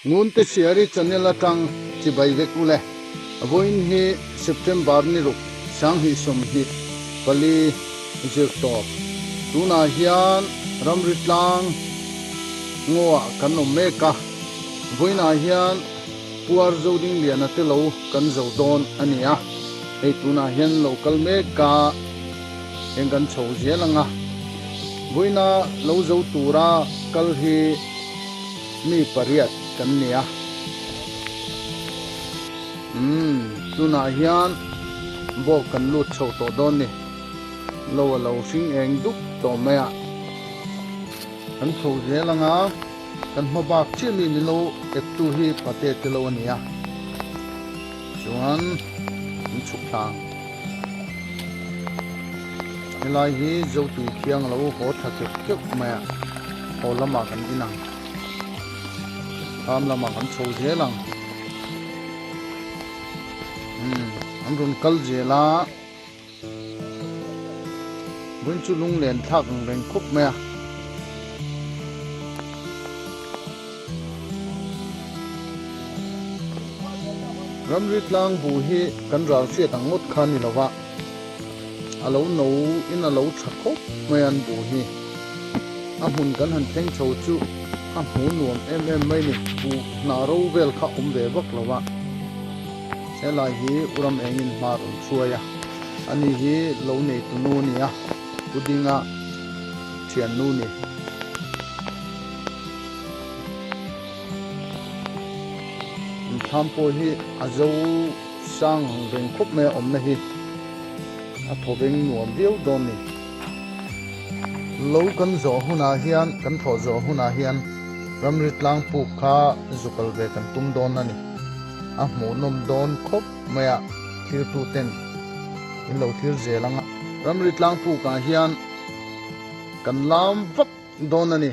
Ngunte Siari channel atang chibai vek ule. Vawiin hi September ni ruk 2024 zir tawp. Tunah hian ramri tlang ngaw ah kan awm mek a. Vawiinah hian Puar Zodingliana te lo kan zo dawn a ni a. Hei tunah hian lo kal mek a, heng kan chho zel ang a. Vawiina lo zo tura kal hi mi pariat kan ni a. Umm, tunah hian bawk kan lut chho tawh dawn ni. Lo a lo hring eng dup tawh mai a. Kan chho zel ang a. Kan hma bak chiah mi min lo ep tu hi pate te lo a ni a, chuan an chhuk thlang. Helai hi Zotui thiang lo haw thla keuh keuh mai a, haw lamah kan in ang. Tham lamah kan chho zel ang. Umm an rawn kal zel a. Vawiin chu lunglen thlak ang reng khawp mai a. Ramri tlang bu hi kan ral hriat ang ngawt kha ni lova, a lo no in a lo tha khawp mai an bu hi. A hmun kan han thleng chho chu a hmu nuam em em mai ni, bu hna ro vel kha awm ve vak lova. Helai hi Uram engin hma rawn hruai a, ani hi lo neitu nu a ni a, Pu Dinga thiannu ni. An thlam pawh hi a zo sang ang reng khawp mai a awmna hi a thawveng nuam viau dawn ni. Lo kan zawh hunah hian, kan thlawh zawh hunah hian ramri tlang puk kha zukal ve kan tum dawn a ni. A hmuhnawm dawn khawp mai a, thirtu ten in lo thlir zel ang a. Ramri tlangpuk ah hian kan lam vak dawn a ni.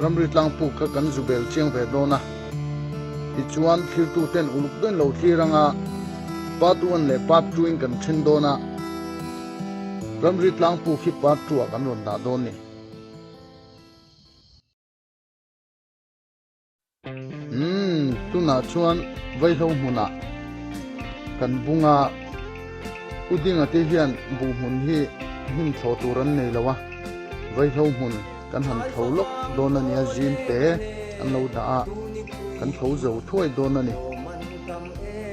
Ramri tlangpuk kha kan zu bel chiang ve dawn a. Tichuan thirtu ten uluk dawn lo thlir ang a, part one leh part two in kan then dawn a. Ramri tlangpuk hi part two ah kan rawn dah dawn ni. Umm, tunah chuan vaihlo hmunah kan bung a, U Dinga te hian buh hmun hi hnim thlawh tur an nei lo a, vaihlo hmun kan han tho lawk dawn a nia, zim te an lo dah a, kan tho zo thuai dawn a ni.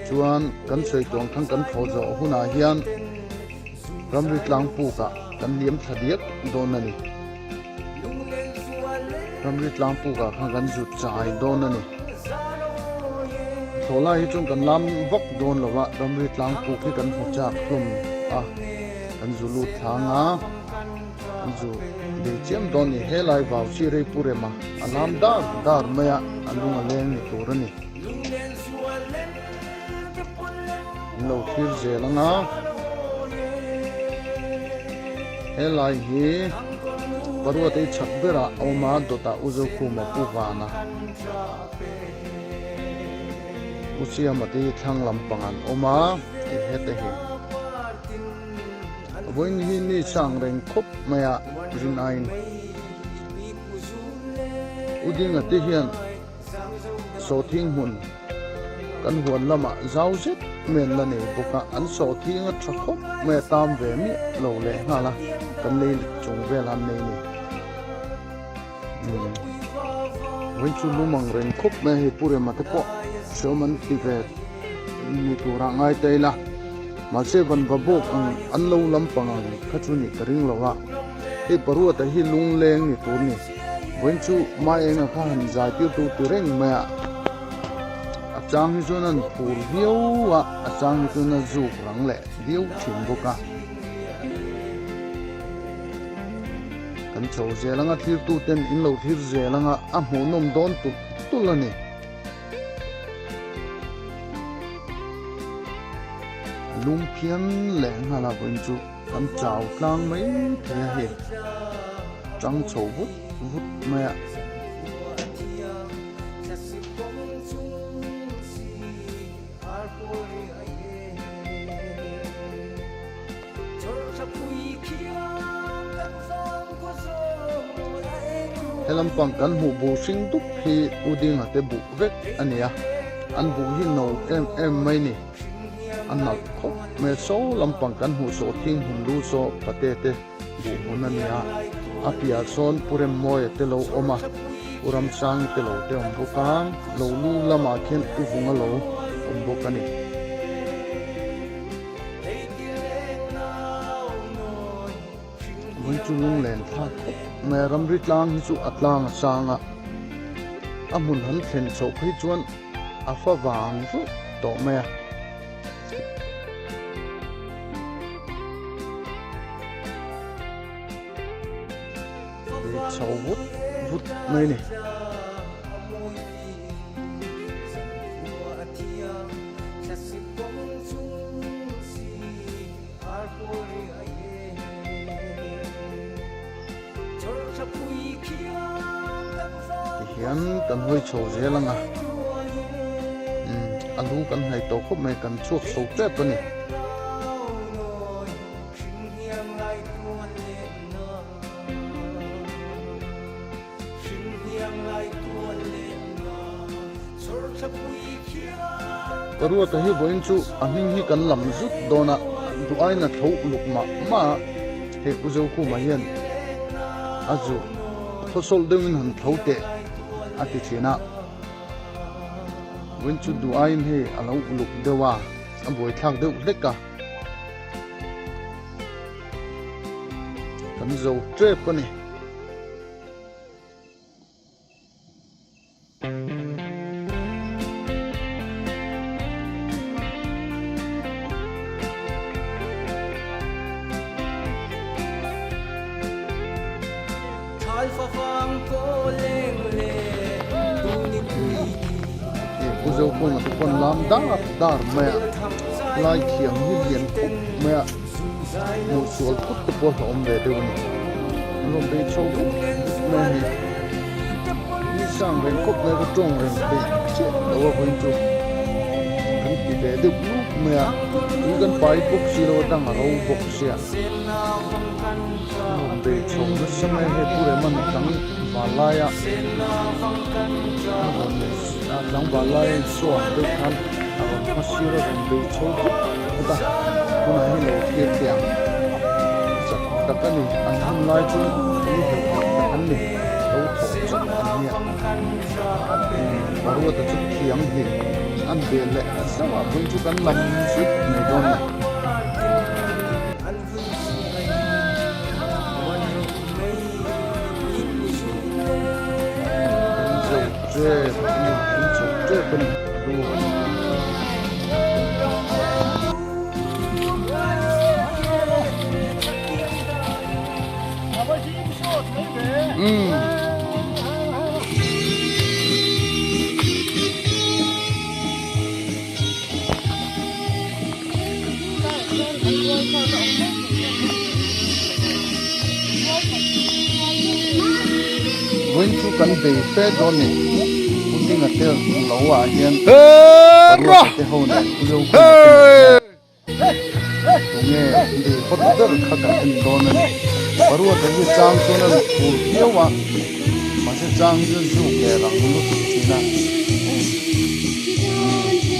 Chuan kan sawi tuang thang kan tho zawh hunah hian ramri tlang pukah kan liam thla diak dawn a ni. Ramri tlang pukah khan kan zut chai dawn a ni. Thlawh lai hi chuan kan lam vak dawn lo va, ramri tlang puk hi kan hmu chak hlawm a, kan zu lut thlang a, kan zu bei chiam dawn a ni. Helai vau chi rei pu rem a, a lam dar dar mai a, a lung a leng ni tur a ni. An lo thlir zel ang a, helai hi Paruatei chhak berah a awm a, dawtah U Zokhuma Pu Vana, U Siama te hi thlang lampang an awm a, hei hete hi vawiin hi ni sang reng khawp mai a rin aiin U Dinga te hian. Sawhthing hmun kan huan lamah zau zet mai an la nei bawk a, an sawhthing a tha khawp mai a tam ve miah lo leh nghal a, kan lei chung vel an nei ni. Umm vawiin chu lum ang reng khawp mai a hei Pu Rema te pawh hreawm an ti ve ni turah ngai ta ila, mahse van va bawk ang an lo lampang ang kha chu nih ka ring lo a, hei Paruata hi lungleng ni tur ni. Vawiin chu mai enga kha han zai tir tu ti reng mai a, a chang hi chuan an phur viau a, a chang hi chuan a zuk rang leh viau thin bawk a. Kan chho zel anga thlir tu ten in lo thlir zel anga a hmuhnawm dawn tulh tulh a ni. Lung phian leh nghal a vawiin chu. Kan chau tlang mai thei a hei chang chho vut vut mai a. He lampang kan hmuh buh hring dup hi U Dinga te buh vek a ni a, an buh hi no em em mai ni. A nalh khawp mai a, saw lampang kan hmuh saw thing hmun lu saw pate te buh hmun a ni a, a piah sawn Pu Remmawia te lo awm a, Pu Ramsangi te lo te awm bawk a, lo lu lamah khian U Vunga lo awm bawk a ni. Vawi chu lunglen thlak khawp mai a, ramri tlang hi chu a tlang a sang a, a hmun han thlen chhoh phei chuan a fa vang vut tawh mai a. Bei chho vut vut mai a ni. Tihian kan hawi chho zel ang a, a lu kan hnaih tawh khawp mai, kan chhuak chho tep a ni. Ka ruata hi vawiin chu a hming hi kan lam zut dawn a, duh aiin a tho uluk mah mah a, hei Pu Zokhuma hian a zu thawsawlh deuhin han tho teh a ti thin a, vawiin chu duh aiin hei a lo uluk deuh a, a buaithlak deuh hlek a. Kan zo tep a ni. Pu Zokunga te pawn lam dar dar mai a, lai thiam hi lian khawp mai a, hmuh sual phut te pawh hlauhawm ve deuh a ni. An rawn bei chho vut vut mai a ni. Ni sang reng khawp mai ka tawng reng peih chiah lo a vawiin chu kan ti ve deuh lup mai a, tui kan pai bawk si lo a dang a ro bawk sia. An rawn bei chho nasa mai a hei Pu Rehman a tlang val laia a rawn a tlangval laia insawn deuh khan a rawn hma sir a rawn bei chho vut vut a, tunah hian lo thlir teh ang. Chak tak a ni, an hun lai chu tui hleuh hleuh tak an ni, lo thawh chak an nia. Boruata chu thianghlim an bel leh zauh a, vawiin chu kan lam zut mai dawn a ni. Kan zo tep a ni, kan chho tep a ni. Umm. Vawiin chu kan bei fe dawn ni. Pu Dinga te lo ah hian Ruata te ho nen Pu Zokhuma te nen hian tunge bei hawt ber kha kan en dawn a ni. Paruata hi chang chuan a lut phur viau a, mahse chang hi chuan zuk leh rang lutuk thin a.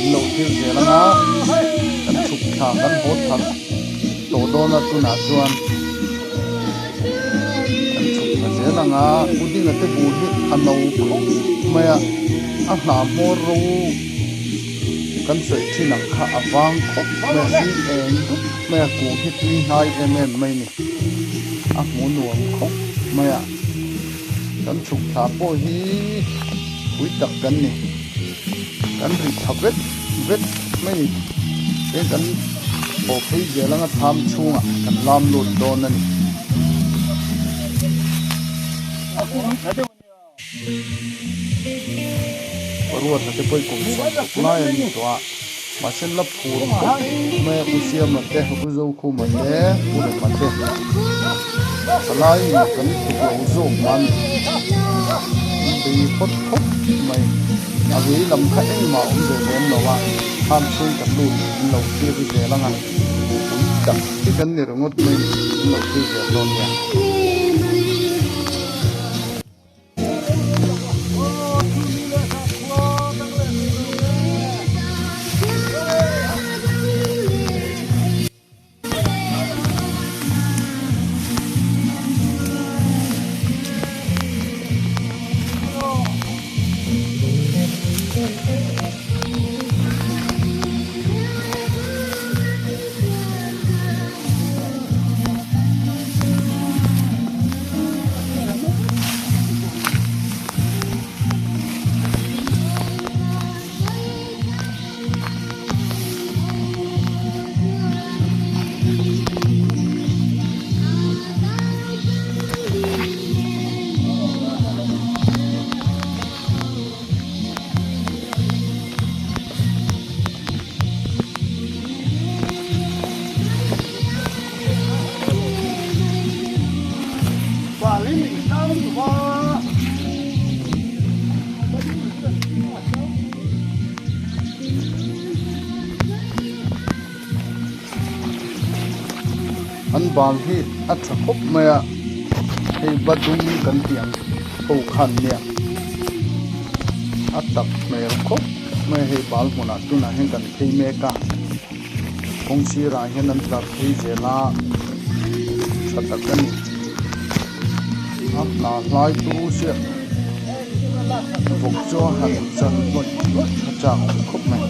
Min lo thlir zel anga kan chhuk thla kan haw thar tawh dawn a tunah chuan kan chhuk thla zel anga U Dinga te bu hi a no khawp mai a, a hnah hmawr ro kan sawi thin ang kha a vang khawp mai a, hring eng dup mai a, kung hi tui hnai em em mai a ni, a hmu nuam khawp mai a. Kan chhuk thla pawh hi pui tak kan ni. Kan ri tha vet vet mai ni. Tin kan haw phei zel anga tham chhungah kan lam lut dawn a ni. Paruatna te pawh i kum 60 lai a ni tawh a. Mahse la phur khawp mai a, U Siama te, U Zokhuma te, U Rema te palai in kan tluk lo zawk mah a ni. An bei phawt khawp mai. A vei lam kha engmah a awm ve lem lo a, kham chhung kan lut an lo thlir zel ang a, pui tak hi kan ni ringawt mai ni, an lo thlir zel dawn nia. bal hi a tha khawp mai a hei va dum kan tih ang ho khan nia a tak hmel khawp mai a hei bal hmunah tunah hian kan phei mek a kawng sirah hian an tlar phei zel a tha tak a ni a hna hlai tu chiah vawk chu a han chan hlawih hlawih a chak awm khawp mai.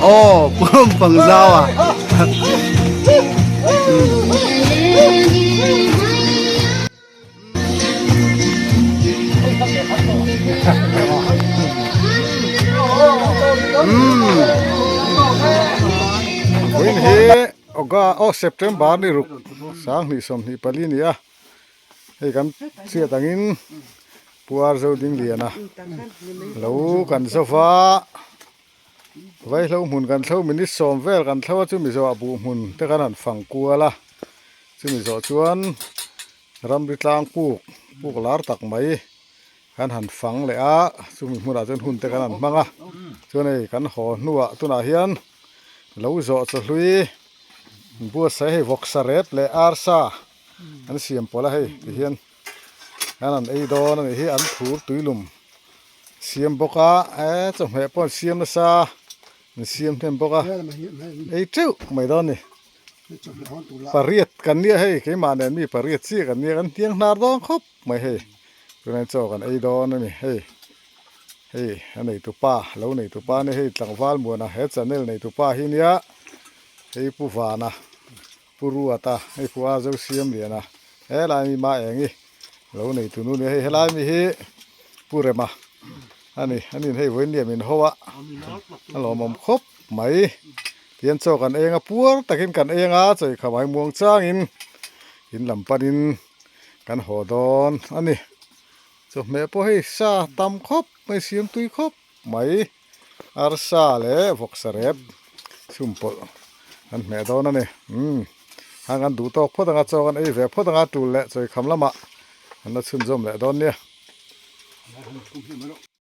Aw pum pang zau a Vawiin hi August aw September ni ruk 2024 a ni a hei kan chhiat angin puar zo ding lian a lo kan zova Vaihlo hmun kan thlo minute sawm vel kan thlo a chumi zawhah buh hmun te kan han fang kual a chumi zawh chuan ramri tlang puk puk lar tak mai kan han fang leh a chumi hmunah chuan hun te kan han hmang a chuan hei kan haw hnuah tunah hian lo zawh chawhlui buatsaih hei vawksa rep leh arsa an siam pawlh a hei tihian an han ei dawn a nih hi an phur tuilum. Siam bawk a eh chawhmeh pawh an siam nasa an siam hnem bawk a ei teuh mai dawn a ni pariat kan nia hei keimah nen mi pariat chiah kan nia kan hniang hnar dawn khawp mai hei tunah hian chaw kan ei dawn a ni hei hei a neitu pa lo neitu pa ania hei tlangval muana he channel neitu pa hi nia hei pu vana pu ruata hei pu a zo siam liana helai mi mah eng hi. Lo nei tu nu nia hei helai mi hi Pu Rema a ni a nin hei vawiin liam in ho a a lawmawm khawp mai tihian chaw kan eng a puar takin kan eng a chaw i khamai muang changin in lam panin kan haw dawn a ni chawhmeh pawh hei sa tam khawp mai siam tui khawp mai arsa leh vawksa rep chhum pawlh an hmeh dawn a ni umm hang an duh tawk phawt anga chaw an ei ve phawt anga tul leh chawi kham lamah an la chhunzawm leh dawn nia.